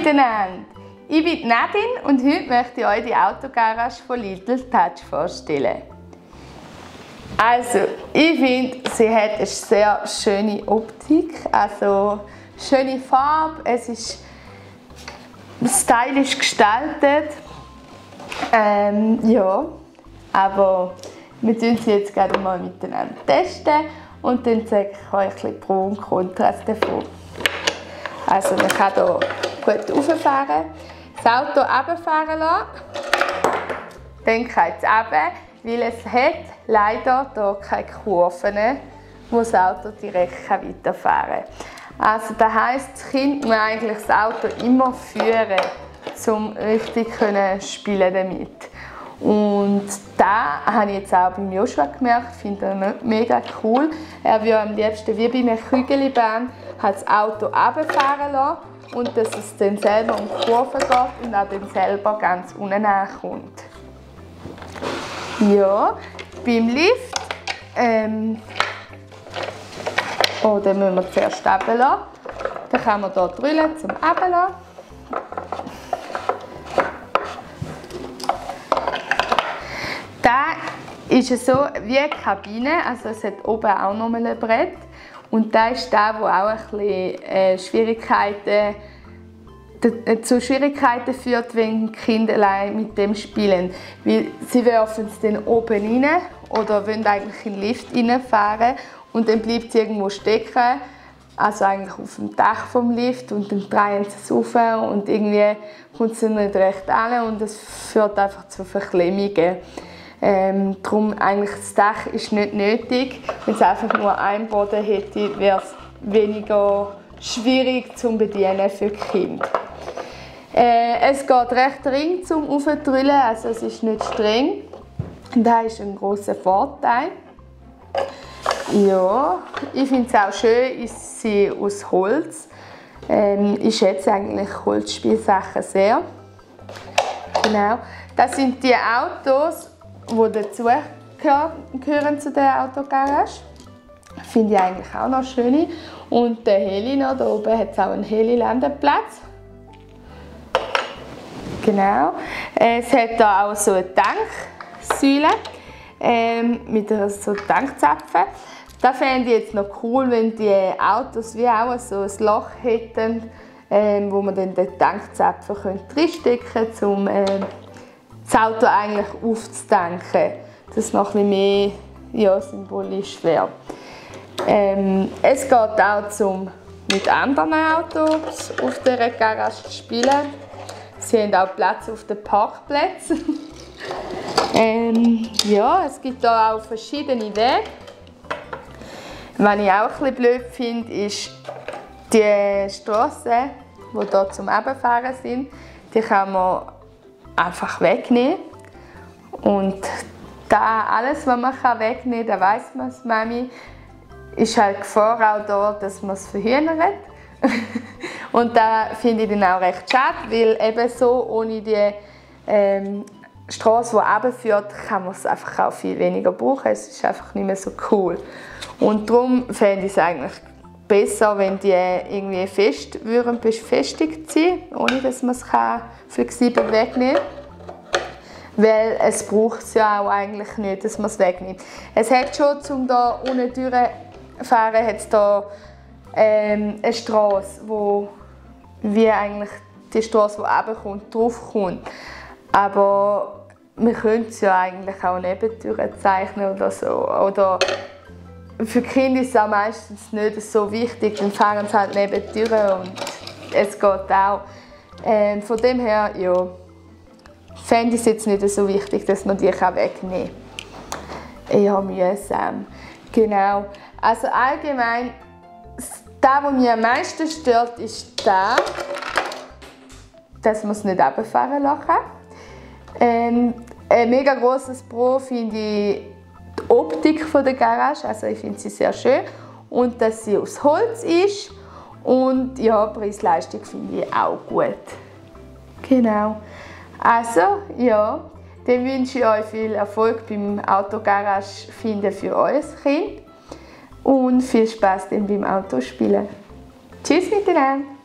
miteinander. Ich bin Nadine und heute möchte ich euch die Autogarage von Little Touch vorstellen. Also, ich finde, sie hat eine sehr schöne Optik, also schöne Farbe, es ist stylisch gestaltet. Ja, aber wir testen sie jetzt gerade mal miteinander testen und dann zeige ich euch ein bisschen Pro und Kontras davon. Also man kann hier gut rauffahren, das Auto runterfahren lassen, dann geht es runter, weil es hat leider hier keine Kurven, wo das Auto direkt weiterfahren kann. Also das heisst, das Kind muss eigentlich das Auto immer führen, um richtig spielen damit. Und da habe ich jetzt auch beim Joshua gemerkt, finde ich mega cool. Er will am liebsten wie bei einer Kügelbahn das Auto runterfahren lassen und dass es dann selber um die Kurve geht und auch dann selber ganz unten ankommt. Ja, beim Lift, dann müssen wir zuerst runterlassen. Dann kann man hier drüllen zum Runterlassen. Da ist es so wie eine Kabine, also es hat oben auch noch mal ein Brett. Und da ist der, wo auch ein bisschen zu Schwierigkeiten führt, wenn die Kinder allein mit dem spielen. Weil sie werfen es dann oben rein oder wollen eigentlich in den Lift reinfahren und dann bleibt es irgendwo stecken, also eigentlich auf dem Dach vom Lift und dann drehen sie es rauf und irgendwie kommt es nicht recht an und es führt einfach zu Verklemmungen. Darum eigentlich das Dach ist nicht nötig. Wenn es einfach nur einen Boden hätte, wäre es weniger schwierig zu bedienen für die Kinder. Es geht recht ring zum Aufdrüllen, also es ist nicht streng. Das ist ein grosser Vorteil. Ja, ich finde es auch schön, ist sie aus Holz. Ich schätze eigentlich Holzspielsachen sehr. Genau. Das sind die Autos, die dazugehören zu der Autogarage. Finde ich eigentlich auch noch schön. Und der Heli noch, da oben hat es auch einen Heli-Landeplatz. Genau. Es hat hier auch so eine Tanksäule mit so Tankzapfen. Das fände ich jetzt noch cool, wenn die Autos wie auch so ein Loch hätten, wo man dann den Tankzapfen reinstecken könnte, um das Auto eigentlich aufzutanken. Das ist noch ein bisschen mehr symbolisch wäre. Es geht auch mit anderen Autos auf dieser Garage zu spielen. Sie haben auch Platz auf den Parkplätzen. Ja, es gibt hier auch verschiedene Wege. Was ich auch ein bisschen blöd finde, ist die Strassen, die hier zum Runterfahren sind, die kann man einfach wegnehmen. Und da alles, was man wegnehmen kann, da weiss man es, Mami, ist halt die Gefahr auch da, dass man es verhindert. Und da finde ich dann auch recht schade, weil eben so ohne die Straße, die runterführt, kann man es einfach auch viel weniger brauchen. Es ist einfach nicht mehr so cool. Und darum fände ich es eigentlich besser, wenn die irgendwie befestigt sind, ohne dass man es flexibel wegnehmen kann. Weil es braucht es ja auch eigentlich nicht, dass man es wegnimmt. Es hat schon, um da unten durchzufahren, hat es da eine Straße, wo wie eigentlich die Straße, die runterkommt, draufkommt. Aber man könnte es ja eigentlich auch nebendurch zeichnen oder so. Oder für die Kinder ist es auch meistens nicht so wichtig, dann fahren sie halt nebendurch und es geht auch. Von dem her, ja, fände ich es jetzt nicht so wichtig, dass man die wegnehmen kann. Eher mühsam. Genau. Also allgemein, das, was mich am meisten stört, ist das, dass man es nicht runterfahren lassen kann. Ein mega grosses Pro finde ich die Optik der Garage, also ich finde sie sehr schön und dass sie aus Holz ist und ja, Preis-Leistung finde ich auch gut. Genau. Also ja, dann wünsche ich euch viel Erfolg beim Autogarage finden für euer Kind und viel Spaß beim Autospielen. Tschüss miteinander!